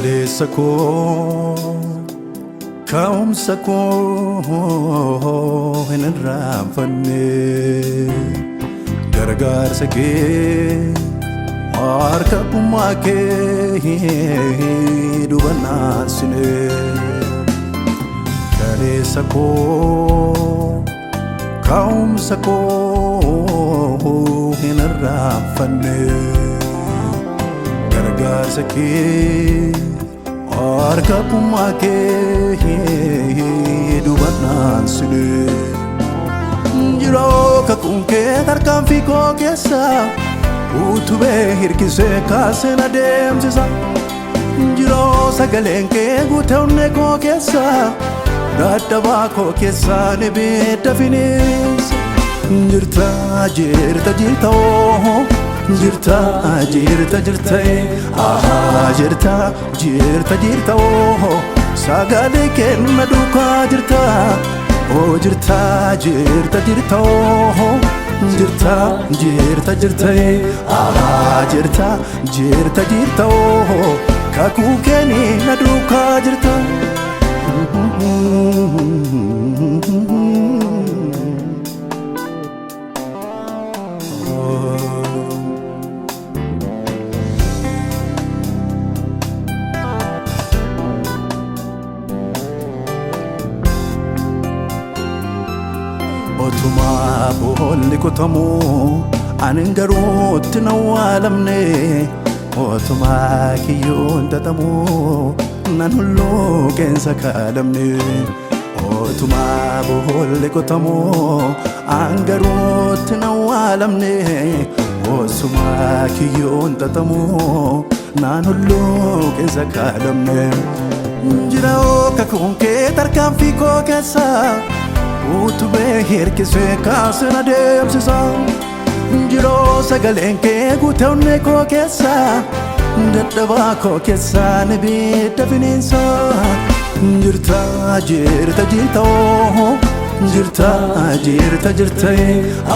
Kaleessa koo ka'umsa koo hin irraanfanne, gargaarsa kee, harka abbummaa kee dubannaansine. Kaleessa koo ka'umsa koo hin irraanfanne, gargaarsa kee, harka abbummaa kee dubannaansine. Jiroo kakuun kee tarkaanfii koo keessa utubee hirkisee kaasee na deemsisa. Jiroo sagaleen kee guutee onnee koo keessa, dadhabaa koo keessaa ni ibidda finiinsa. Jirta, jirta, jirta, oo jirta, jirta, jirta, ahaa, jirta, jirta, jirta, oo sagalee kenna duukaa jirta. Oo jirta, jirta, jirta, oo jirta, jirta, jirta, ahaa, jirta, jirta, jirta, oo kakuu keeni na duukaa jirta. Otumaa boolli qotamuu anin garuu itti nawwaalamne, otumaa kiyyoon xaxamuu nan hulluu qeensa kaalamne. Otumaa boolli qotamuu an garuu itti nawwaalamne, otumaa kiyyoon xaxamuu naan hulluu qeensa kaalamne. Jira kakuun kee tarkaanfii koo keessa utubee hirkisee kaasee na deemsisa. Jiroo sagaleen kee guutee onnee koo keessa, dadhabaa koo keessa ni ibidda finiinsa. Jirta, jirta, jirta, oo jirta, jirta, jirta,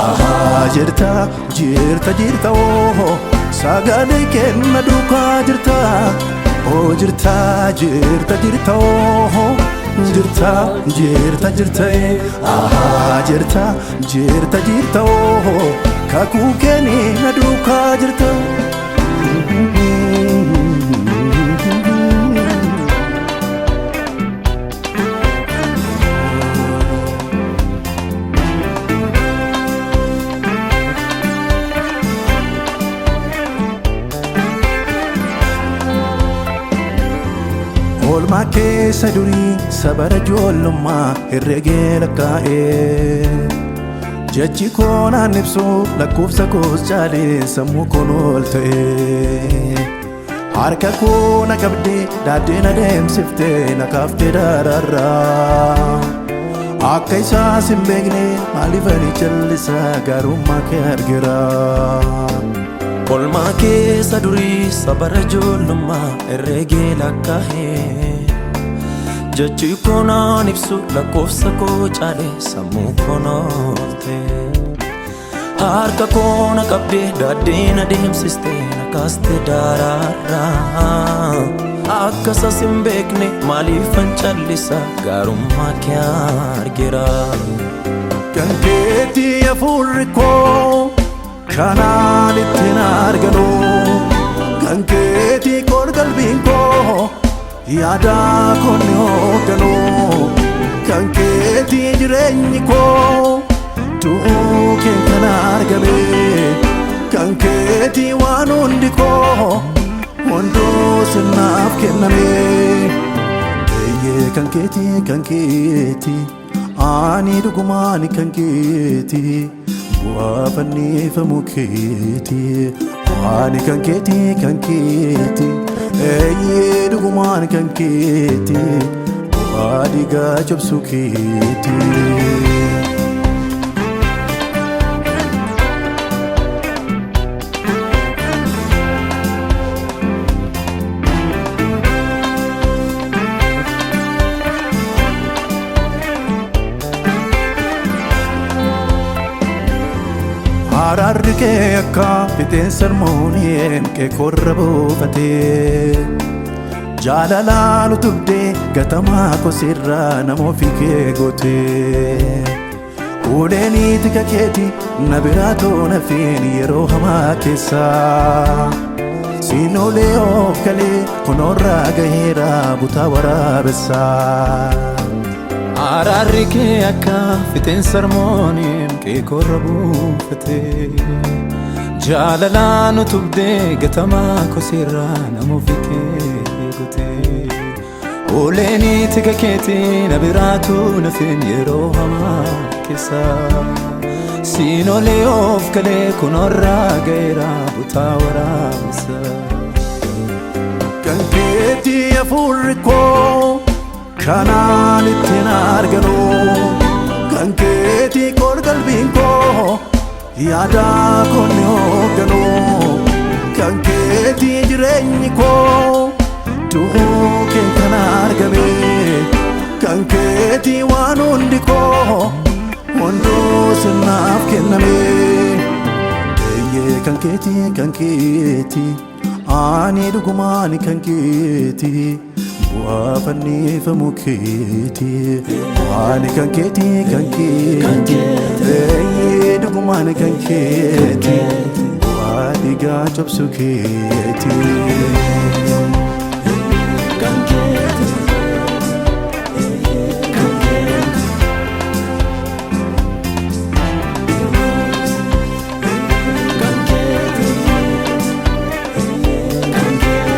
ahaa, jirta, jirta, jirta, oo sagalee kenna duukaa jirta. Oo jirta, jirta, jirta, oo jirta, jirta, jirta, ahaa, jirta, jirta, jirta, oo kakuu keeni na duukaa jirta. Oolmaa keessa durii sabara ijoollummaa herregee lakkaa'ee, jechi koo naan ibsu lakkoofsa koos caalee sammuu koon ol ta'e. Harka koo na qabdee daaddee na deemsiftee na kaaftee dararraa. Akka isaas hin beekne maaliif ani callisa, gaarummaa kee argeera. Olmaa keessa durii sabara ijoollummaa herregee lakkaa'ee, jechi koo naan ibsu lakkoofsa koo caale sammuu koo noolte. Harka koo na qabdee daaddee na deemsistee na kaaste daraarraa. Akka isas hin beekne maaliifan callisa, gaarummaa kee argeera. Kan keetii hafuurri koo kanaan ittiin arganu, kan keetii koor qalbiin koo yaada koo ni hoogganu, kan keetii jireenyi koo du'uu keen kan argame, kan keetii waan hundi koo hunduu sinaaf kenname. Eeyyee, kan keetii, kan keetii, ani dhugumaan kan keetii, bu'aa fannifamu keetii, ani kan keetii, kan keetii, eeyyee, dhugumaan kan keetii, bu'aa dhiigaa cobsu keetii. Araarri kee akka fixeensa harmooniyeen kee korra buufatee. Jaalalaan utubdee gatamaa kosirraa nama ofii kee gootee. Uleeni tika keeti na biraa toona fiin yeroo hamaa keessa. Siinolee of galee kunoorraa gaheera butaa waraabessaa. Araarri kee akka fixeensa harmooniin qeekorra buufate. Jaalalaan utubdee gatamaa kosiirraa nama ofii kee goote. Uleeni tika keetii na biraatu nafin yeroo hamaa keessa. Siinolee of galee kunoorraa gaheera butaa waraabessa. Kan keetii hafuurri koo kanaan ittiin arganu. Kan keetii qorqalbiin koo yaada koo ni hoogganu. Kan keetii jireenyi koo du'uu kee kan argame. Kan keetii waan hundi koo hunduu sirnaaf kenname. Eeyyee, kan keetii, kan keetii, ani dhugumaan kan keetii, bu'aa fannifamu keetii. Ani kan keetii, kan keetii, eeyyee, dhugumaan kan keetii, bu'aa dhiigaa cabsu keetii. Kan keeti. Kan keeti. Kan keeti. Kan keeti.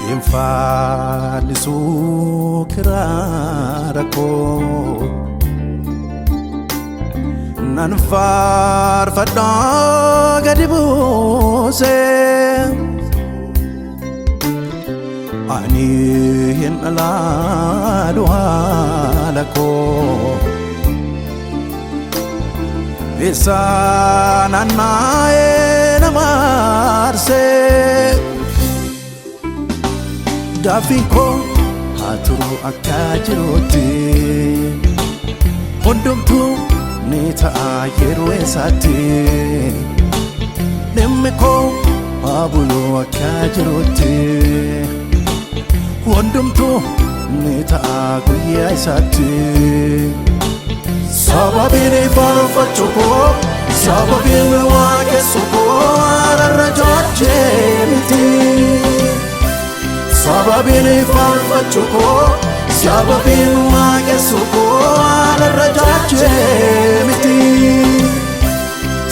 Hin faallisuu kiraara koo, nan faarfadhaa gadi buusee, ani hin dhalaalu haala koo, isa naannaa'ee nama aarsee. Gaaffiin koo haa turu akka jirutti, hundumtuu ni ta'a yeroo isaatti. Dhimmi koo haa bulu akka jirutti, hundumtuu ni ta'a guyyaa isaatti. Sababiin faarfachuu koo, sababiin waaqessu koo, ararra joojjee miti. Sababiin faarfachuu koo, sababiin waaqessu koo, ararra joojjee miti.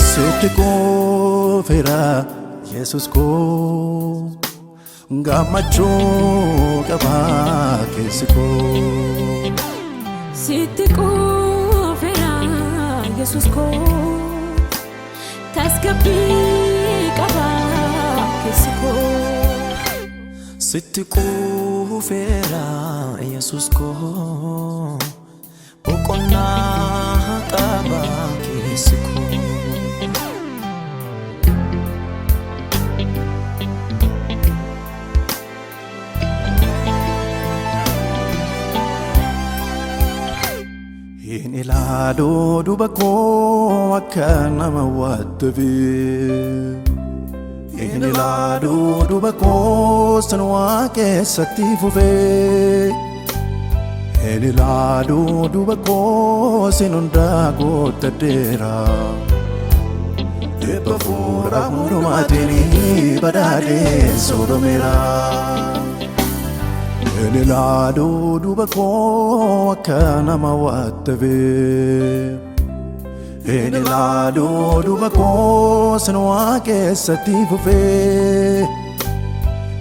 Sitti quufeera, Yesus koo, gammachuu qaba keessi koo. Sitti quufeera, Yesus koo, tasgabbii qaba keessi koo. Sitti quufeera, Yesus koo, boqonnaa qaba keessi koo. Hin ilaalu duuba koo akka nama wattafe. Hin ilaalu duuba koo san waa keessatti fufee. Hin ilaalu duuba koo sin hundaa guuttadheera. Eebba fuula hundumaatiin badhaadhee soorameera. Hin ilaalu duuba koo akka nama wattafee. Hin ilaalu duuba koo sin waa keessatti fufee.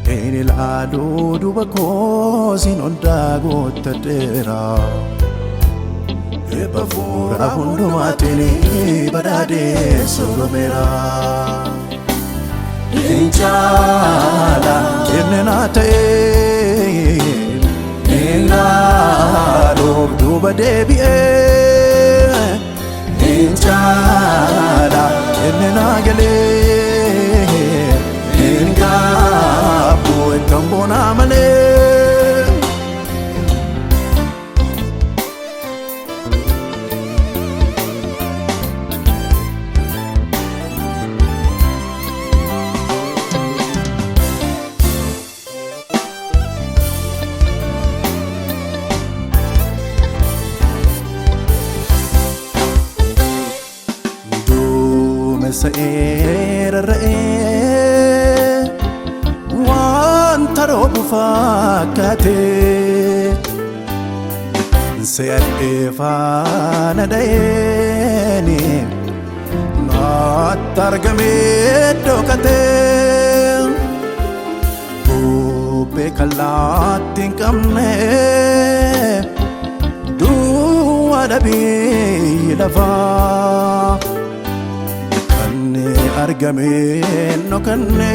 Hin ilaalu duuba koo sin hundaa guuttadheera. Eebba fuula hundumaatiin badhaadhee soorameera. Hin caala inni naa ta'e hin laaluuf duuba deebi'ee. Hin caala inni naa galee hin gaabbu ittiin boonaa malee. Duumessa eerarra'ee wanta roobu fakkaatee se'adhee faana dha'eeni naatti argamee dhokatee bubbee kallaatti hin qabne duwwaa dhabii lafaa. Kanne argamee nokkanne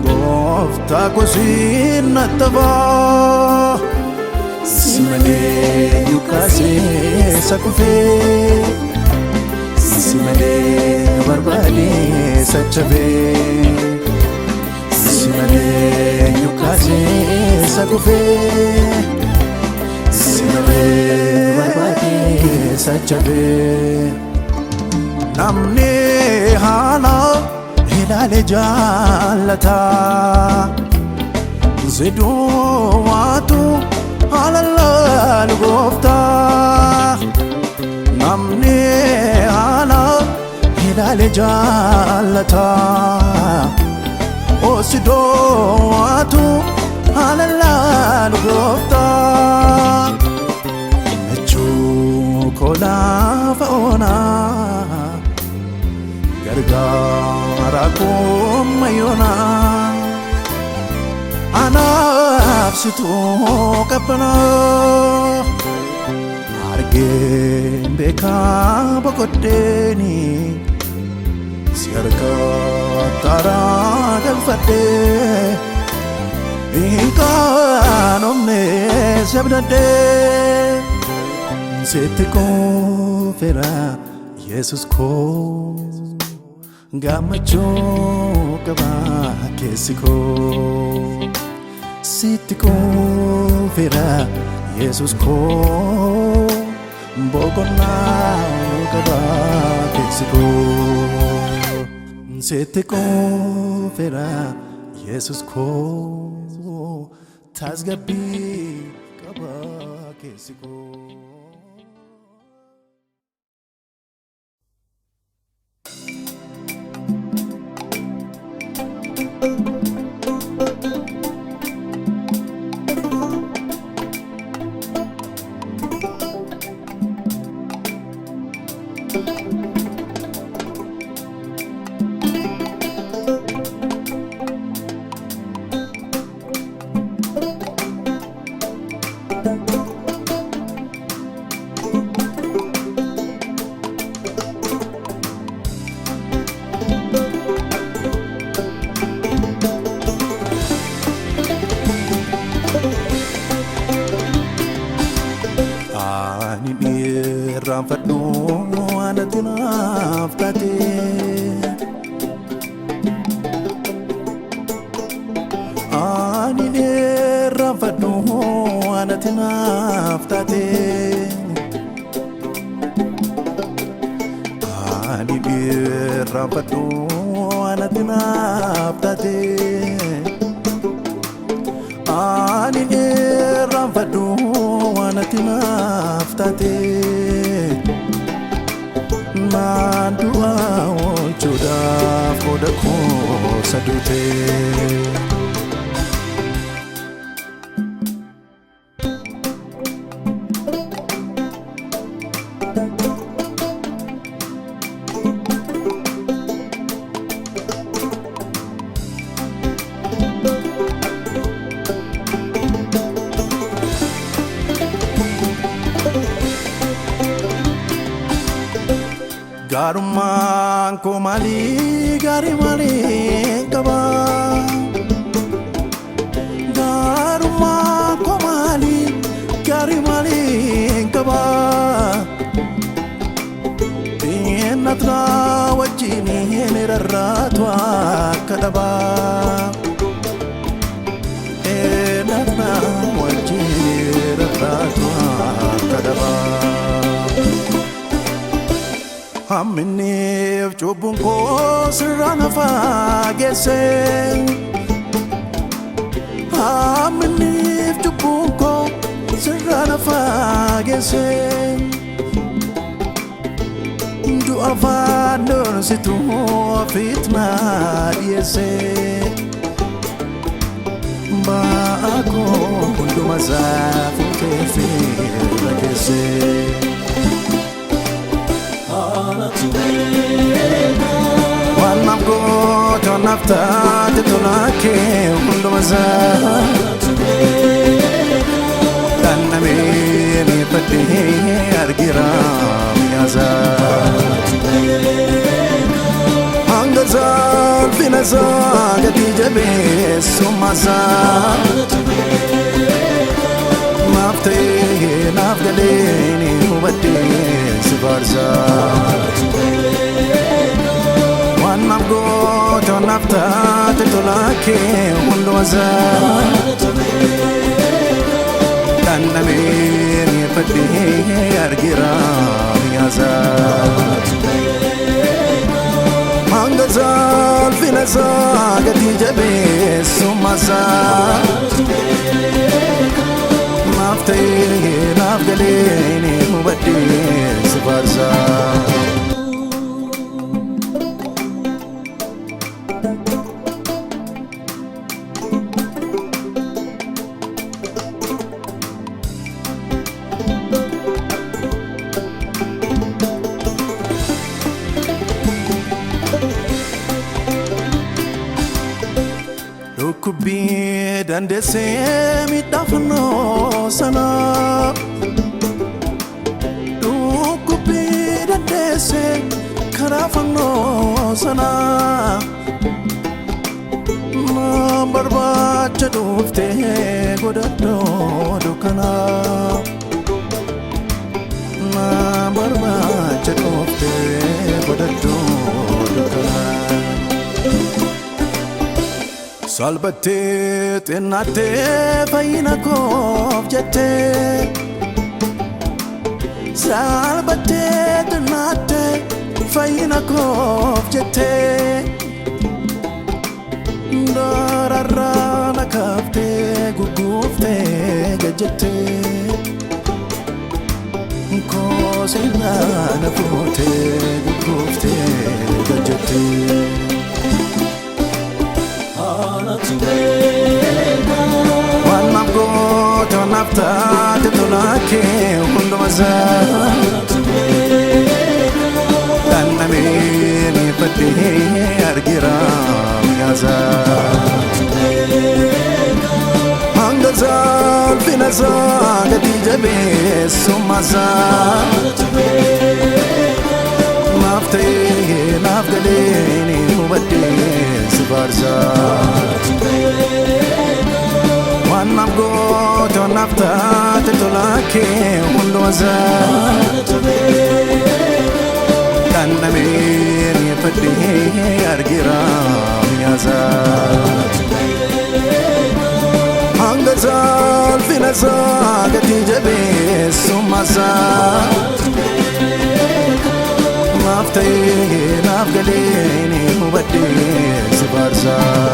gooftaa kosiin nattafaa. Si malee yukaasee isa kufee si malee barbaadee sachabee si malee yukaasee isa kufee si malee barbaadee sachabee. Namni haala ilaale jaallata Siduwaatu haala laalu gooftaa. Namni haala ilaale jaallata Siduwaatu haala laalu gooftaa. Michuu koo lafa onaa gargaara koo mayyoonaa anaaf situu qabbanaa argeen beekaa boqoddeeni si harkatti araa galfadhee hin qaanofne si abdadhee sitti quufeera Yesus koo gammachuu qaba keessi koo sitti quufeera Yesus koo boqonnaa qaba keessi koo sitti quufeera Yesus koo tasgabbii qaba keessi koo. Ani irraanfadhu anatti naaf taate. Ani irraanfadhu anatti naaf taate. Ani irraanfadhu anatti naaf taate. Ani irraanfadhu taate. Naan du'a oolchuudhaaf qooda koo saduute. Gaarummaan koo maalii gaarii maalii qaba? Gaarummaan koo maalii gaarii maalii qaba? Xinnatna wajjin hin rarraatu akka dhabaa. Xinnatna wajjin rarraatu akka dhabaa. Hamminniif cubbuun koo sirraa na fageesse. Hamminniif cubbuun koo sirraa na fageesse. Du'a faandoonsitu ofiit na dhiyeesse. Ba'aa koo hunduma isaa fuutee fi irra geesse. Waan naaf goote waan naaf taate tolaa kee hunduma isaa. Dhandhamee miidhagdee argira mi'aasaa. Hanga isaa ulfina isaa gadi jabeessummaa isaa. Naaf ta'ee naaf galee ni hubadhee si faarsaa. Waan naaf goote waan naaf taate tolaa kee hunduma isaa. Dhandhamee miidhagdee argira mi'aasaa. Hanga isaa ulfina isaa gadi jabeessummaa isaa. Naaf ta'ee naaf galee ni hubadhee si faarsaa. Dhukkubbii dandeessee miidhaa sana. Dhukkubbii dandeessee karaa fannoo sana. Naan barbaacha dhuftee godhadhoo dukkana. Naan barbaacha dhuftee godhadhoo dukkana. Salphattee xinnaattee fayyina koof jettee. Salphattee xinnaattee fayyina koof jettee. Dararraa na kaaftee gugguuftee gajjattee. Koosirraa na fuutee gugguuftee gajjattee. Waan naaf goote waan naaf taate tolaa kee hunduma isaa. Dhandhamee miidhagdee argira mi'aasaa. Hanga isaa ulfina isaa gadi jabeessummaa isaa. Naaf ta'ee naaf galee ni hubadhee si faarsaa. Waan naaf goote waan naaf taate tolaa kee hunduma isaa. Dhandhamee miidhagdee argira mi'aasaa. Hanga isaa ulfina isaa gadi jabeessummaa isaa. Naaf ta'ee naaf galee ni hubadhee si faarsaa.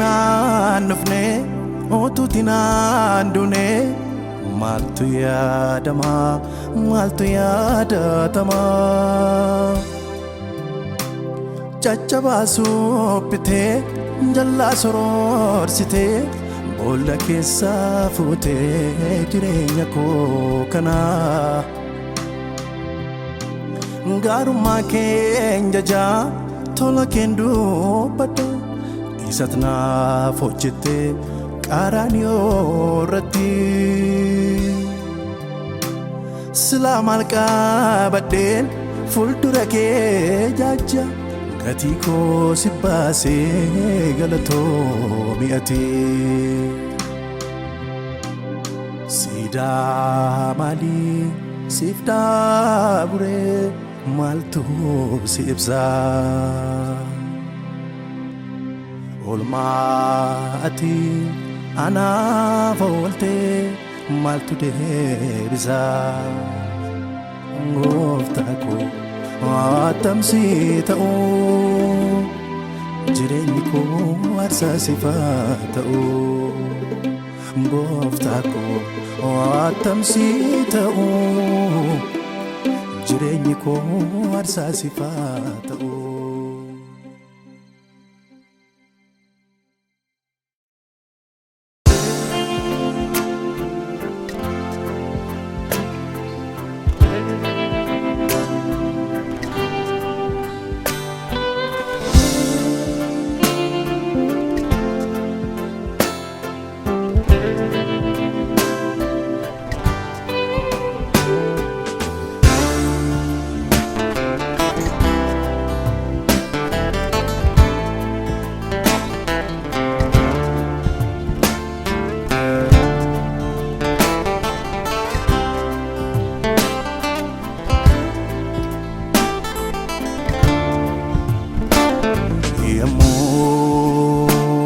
Utuuti naan dhufne, utuuti naan duune, maaltu yaadama, maaltu yaadatama? Caccabaa suphitee, jalaa soroorsitee, boolla keessaa fuutee jireenya koo kanaa. Gaarummaa keen jajaa, tola keen dubbadha, isat naaf hojjette Qaraaniyoo irratti. Silaa maal qabadheen fuuldura kee jaajja? Gatii koo si baasee, galatoomi ati. Siidaa maalii siif dhaaburee, maaltu si ibsaa? Oolmaa ati anaaf ooltee, maaltu deebisaa? Gooftaa koo, attamsi ta'u, jireenyi koo aarsaa sifaa ta'u. Gooftaa koo, attamsi ta'u, jireenyi koo aarsaa sifaa ta'u.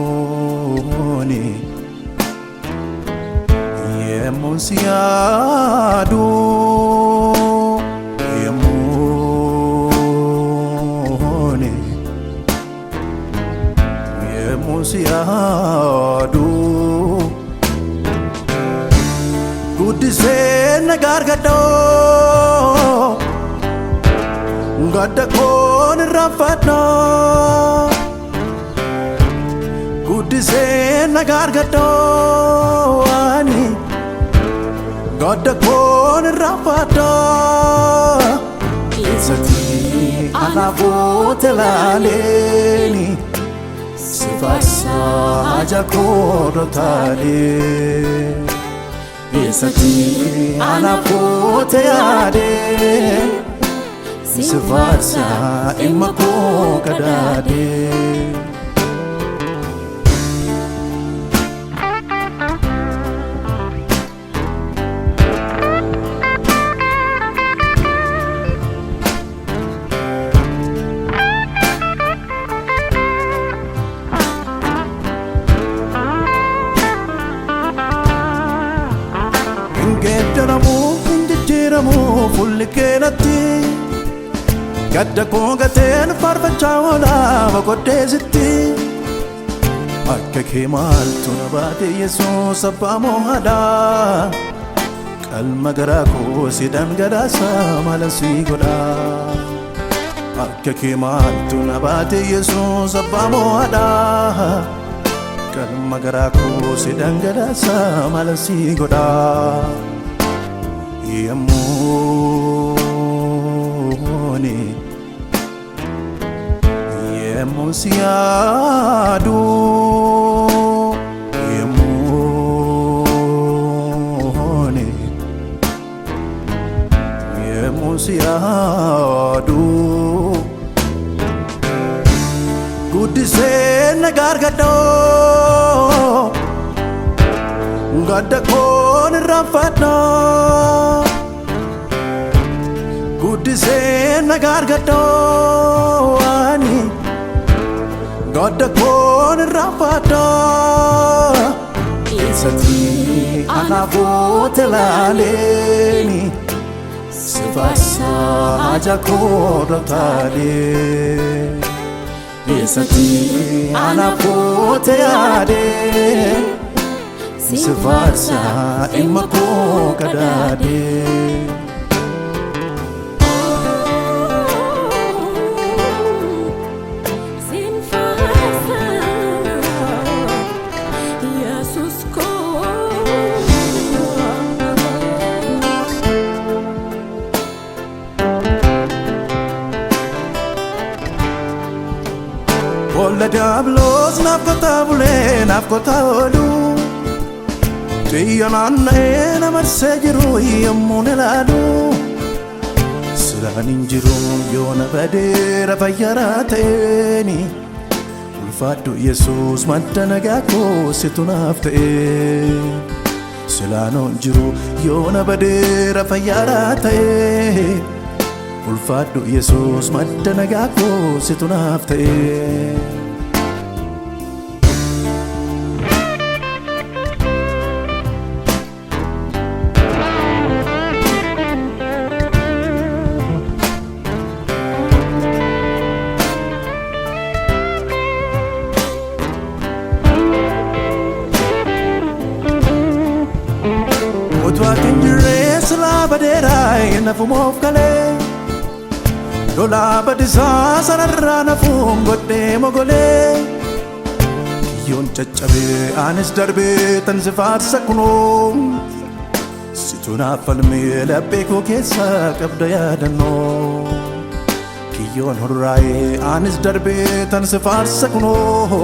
Yemmuuni yemmuun si yaadu, yemmuuni yemmuun si yaadu, guddisee na gargaadhoo, gadda koon irraanfadhoo. Guddisee na gargaadhoo, ani gadda koon irraanfadhoo. Isatti anaafuu laaleeni si faarsaa haja koodho taalee. Isatti anaafuu yaadee si faarsaa dhimma koo qadaadee. Hin geeddaramu, hin jijjiiramu fuulli keenatti. Gadda koo gateen faarfachaa oolaa boqoddeesitti. Akka kee maaltu na baate, Yesuus abbaa moo'aadhaa? Qalma garaa koo si dhangalaasa, maala si godhaa? Akka kee maaltu na baate, Yesuus abbaa moo'aadhaa? Qalma garaa koo si dhangalaasa, maala si godhaa? Yemmuuni yemmuu si yaadu, yemmuuni yemmuu si yaadu, guddisee na gargaadhoo, gadda koon irraanfadhoo. Guddisee na gargaadhoo, ani gadda koon irraanfadhoo. Isatti anaafuu laaleeni si faarsaa haja koodho taalee. Eessatti anaaf goote yaadee si faarsa ilma koo qadaadee. Sin faarsa Yesuus koo. Boolla diyaabloos naaf kotaa bulee naaf kotaa oolu. Xiyya naanna'ee na marsee jiru yommuun ilaalu. Silaan hin jiru yoona badeera fayyaraa ta'eeni. Ulfaadhu Yesuus madda nagaa koo situ naaf ta'e. Silaan hin jiru yoona badeera fayyaraa ta'e. Ulfaadhu Yesuus madda nagaa koo situ naaf ta'e. Utuu ati hin jirre silaa badeeraa nafuma of galee. Lolaa badisaa sanarraa nafuun godhee mogolee. Kiyyoon caccabee anis darbee tan si faarsa kunoo. Situ naaf falmee laphee koo keessaa qabda yaadannoo. Kiyyoon hurraa'ee anis darbee tan si faarsa kunoo.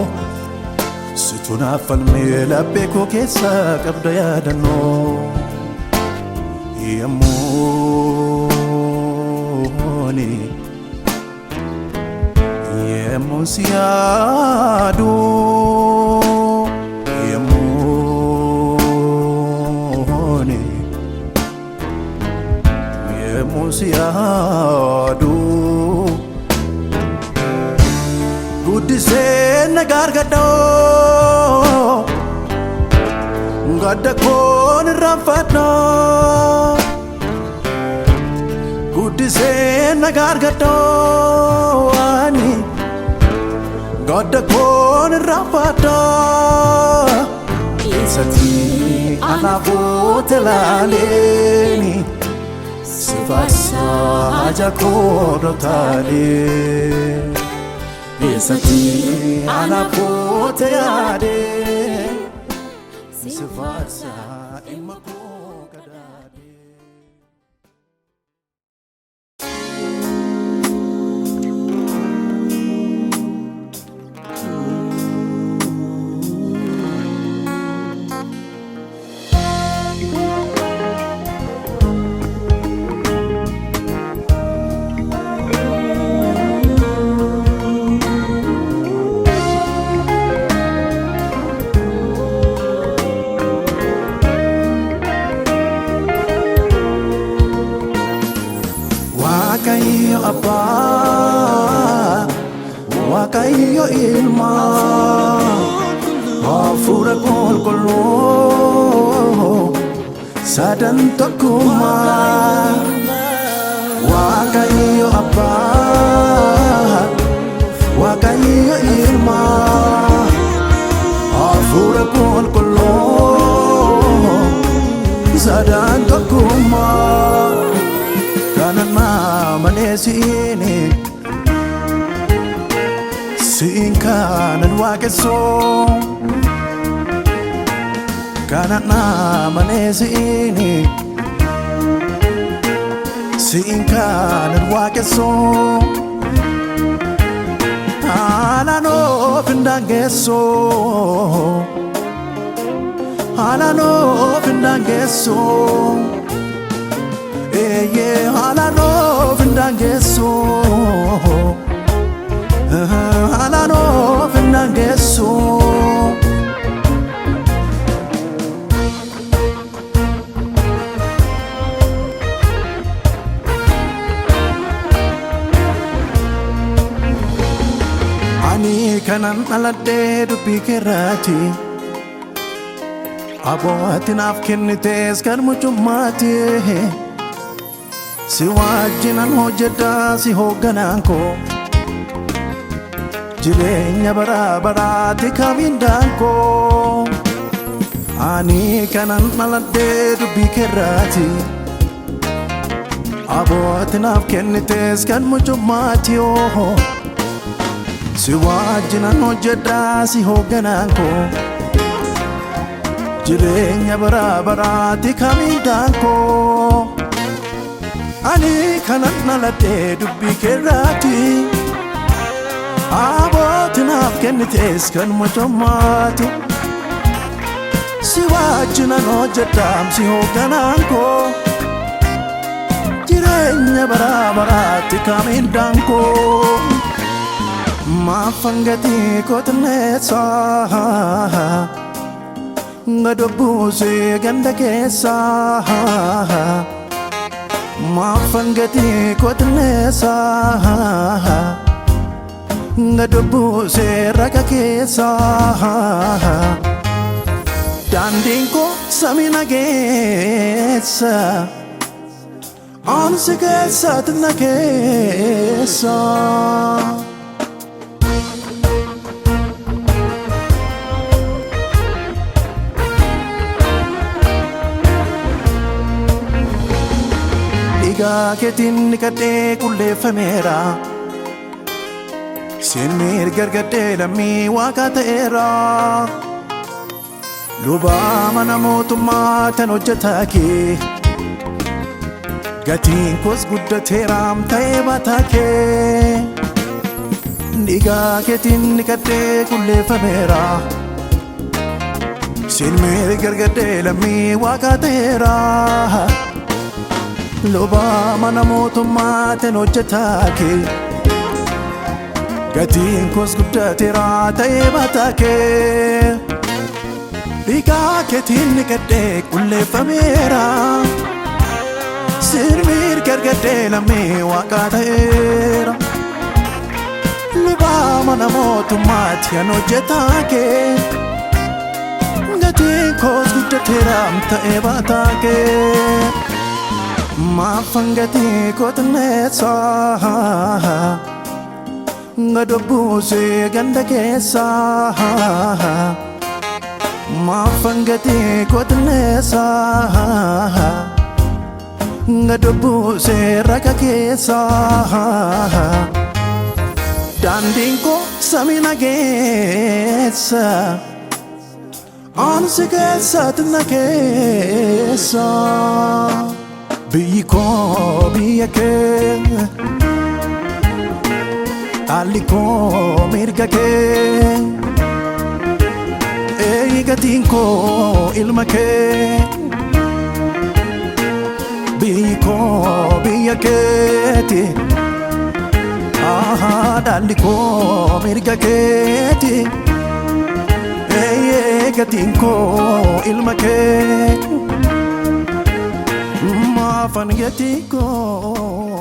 Situ naaf falmee laphee koo keessaa qabda yaadannoo. Yemmuuni yemmuun si yaadu yemmuuni yemmuun si yaadu guddisee na gargaadhoo gadda koon irraanfadhoo. Guddisee na gargaadhoo ani gadda koon irraanfadhoo. Eessatti anaaf goote laaleeni si faarsa haja koo dhotaalee. Eessatti anaaf goote yaadee si faarsa ilma koo qadaadee. Waaqayyo Abbaa, Waaqayyo Ilma, Hafuura Qulqulluu, sadan tokkummaa. Waaqayyo Abbaa, Waaqayyo Ilma, Hafuura Qulqulluu, sadan tokkummaa. Kanan malee si'ini si'in kanan waaqessoo kanan malee si'ini si'in kanan waaqessoo haalaan of hin daangeessoo haalaan of hin daangeessoo. Eeyyee haalaan of hin daangeessoo haalaan of hin daangeessoo. Ani kanan dhaladhee dubbii keerraati. Aboo ati naaf kennitees kan mucummaati. Si wajjinan hojjedhaa si hoogganaan koo. Jireenya bara baraati kamiindaan koo. Ani kanan dhaladhee dubbii keerraati. Abooti naaf kennitees kan mucummaati oo. Si wajjinan hojjedhaa si hoogganaan koo. Jireenya bara baraati kamiindaan koo. Ani kanan dhaladhee dubbii keerraati. Abooti naaf kennitees kan mucummaati. Si wajjinan hojjedhaam si hoogganaan koo. Jireenya bara baraatti kamiindaan koo. Maafan gatii kotneessaa. Gadobbuusee ganda keessaa. Maafan gatii kotneessaa. Gadobbuusee raga keessaa. Daandiin koo samii nageessa. Ansi keessatti na keessa. Dhiigaa keetiin dhiqadhee qulleeffameera. Siin mirga argadhee lammii waaqa ta'eera. Lubaa mana mootummaa tan hojjetaa kee. Gatiin koos guddateeraam ta'ee baataa kee. Dhiigaa keetiin dhiqadhee qulleeffameera. Siin mirga argadhee lammii waaqa ta'eera. Lubaa mana mootummaa tan hojjetaa kee. Gatiin koos guddateera ta'ee baataa kee. Dhiigaa keetiin dhiqadhee qulleeffameera. Siin mirga argadhee lammii waaqa ta'eera. Lubaa mana mootummaatti an hojjetaa kee. Gatiin koos guddateera ta'ee baataa kee. Maafan gatii kotneessaa. Gadobbuusee ganda keessaa. Maafan gatii kotneessaa. Gadobbuusee raga keessaa. Daandiin koo samii nageessa. Ansi keessatti na keessa. Biyyi koo biyya kee. Dhaalli koo mirga kee. Eeyi gatiin koo ilma kee. Biyyi koo biyya keeti. Dhaalli koo mirga keeti. Eeyi gatiin koo ilma kee. Maafan gatii koo.